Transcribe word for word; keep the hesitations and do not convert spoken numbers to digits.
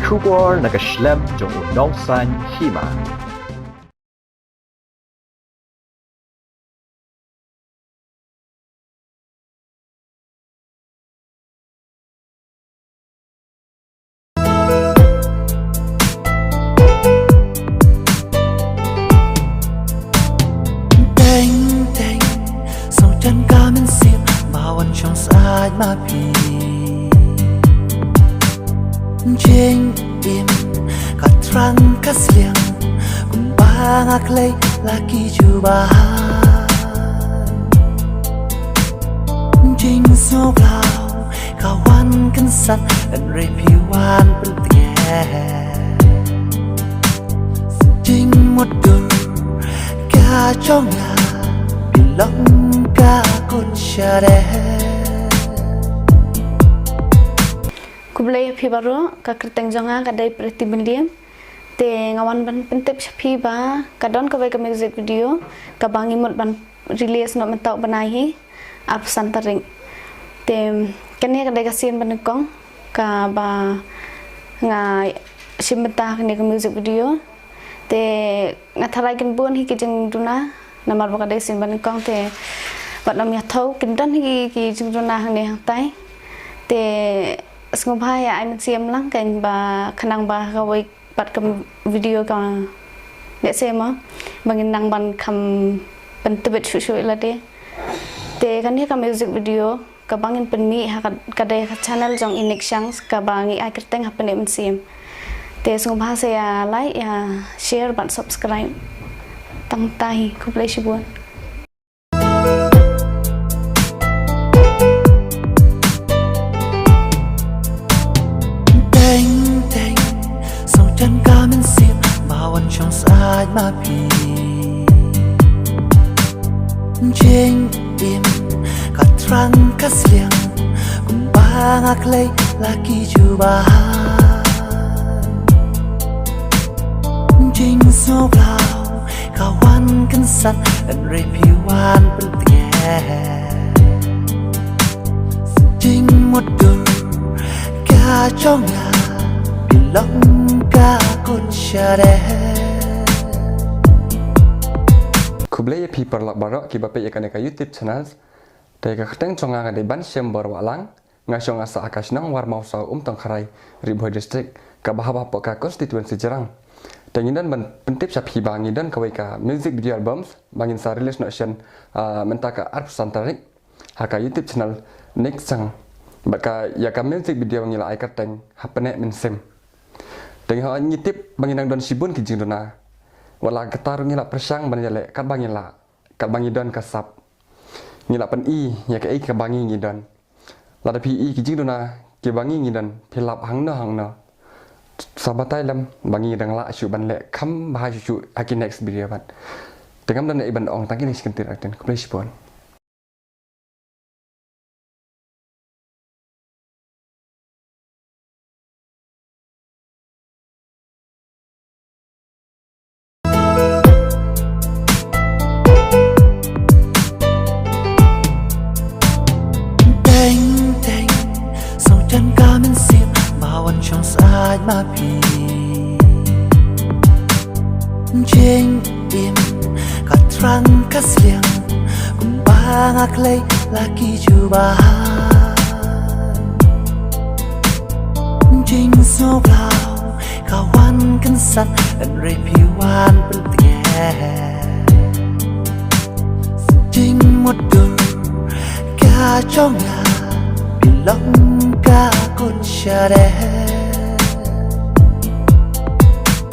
Khubor na ka shlem jong u nongsan hima. Teng teng, sngewthuh ka mynsiem ba wan shong sait ma phi. Jingim ka thrang ka sliang, kumba nga khlei la ki jubab. Jingsngewbha ka wan kynsan, hynrei phi wan pyntieng. Jingmutdur ka jong nga, phi long ka khun shareh. Khublei phi baroh, ka kyrteng jong nga ka dei Pretty Bynlieh. Te nga wan ban pyntip sha phi ba ka don kawei ka music video kaba ngi mut ban release noh mynta u bnai hi, arphew san tarik. Te kane ka dei ka sien ba nyngkong kaba nga shim bynta kane ka music video. Te nga tharai kin bun hi ki jingduna namar ba ka dei sien ba nyngkong, te bad ym ïathuh kin don hi ki jingduna hangne hangtai. Te sngewbha ïa ai mynsiem lang keiñ ba khnang ba kawei pat ka video ka neh se mo ba ngin nang ban kham pyntbit shuh shuh ïa lade. Te kane ka music video kaba ngin pynmih ha ka, ka dei ka channel jong i Nick Shanks kaba ngi ai kyrteng Ha Pyneh Mynsiem. Te sngewbha sa ïa like, ïa share bad subscribe. Tang tai, khublei shibun. Teng teng, sngewthuh ka mynsiem ba wan shong sait ma phi. Jingim ka thrang ka sliang, kumba nga khlei la ki jubab. Jingsngewbha ka wan kynsan, hynrei phi wan pyntieng. Jingmutdur ka jong nga, phi long ka khun shareh. Khublei ïa phi paralok baroh kiba peit ïa kane ka YouTube channel. Te ka kyrteng jong nga ka dei Banshembor Wahlang. Nga shong nga sah ha ka shnong Warmawsaw, Umtongkharai, Ri Bhoi District, kaba hap hapoh ka constituency Jirang. Te ngi don ban pyntip sha phi ba ngi don kawei ka music video albums ba ngin sa release noh shen, ah, mynta ka arphew san tarik ha ka YouTube channel Nick Shanks. Bad ka, ïa ka music video ngi la ai kyrteng Ha Pyneh Mynsiem. Te ngi hap ngi tip ba ngi nang don shibun ki jingduna. Wat la katta ruh ngi la pyrshang ban ïaleh katba ngi lah, katba ngi don ka sap. Ngi la pyni ïa kaei kaba ngi ngi don. Lada phi i ki jingduna kiba ngi ngi don, phi lap hangno hangno, sa batai lem ba ngi dang lah shuh ban leh kham bha shuh shuh ha ki next video bad. Te ngam don ei ban ong, tang kine shi kyntien. Khublei shibun. Teng teng, sngewthuh ka mynsiem ba wan shong sait ma phi. Jingim ka thrang ka sliang, kumba nga khlei la ki jubab. Jingsngewbha ka wan kynsan, hynrei phi wan pyntieng. Jingmutdur ka jong nga, phi long ka khun shareh.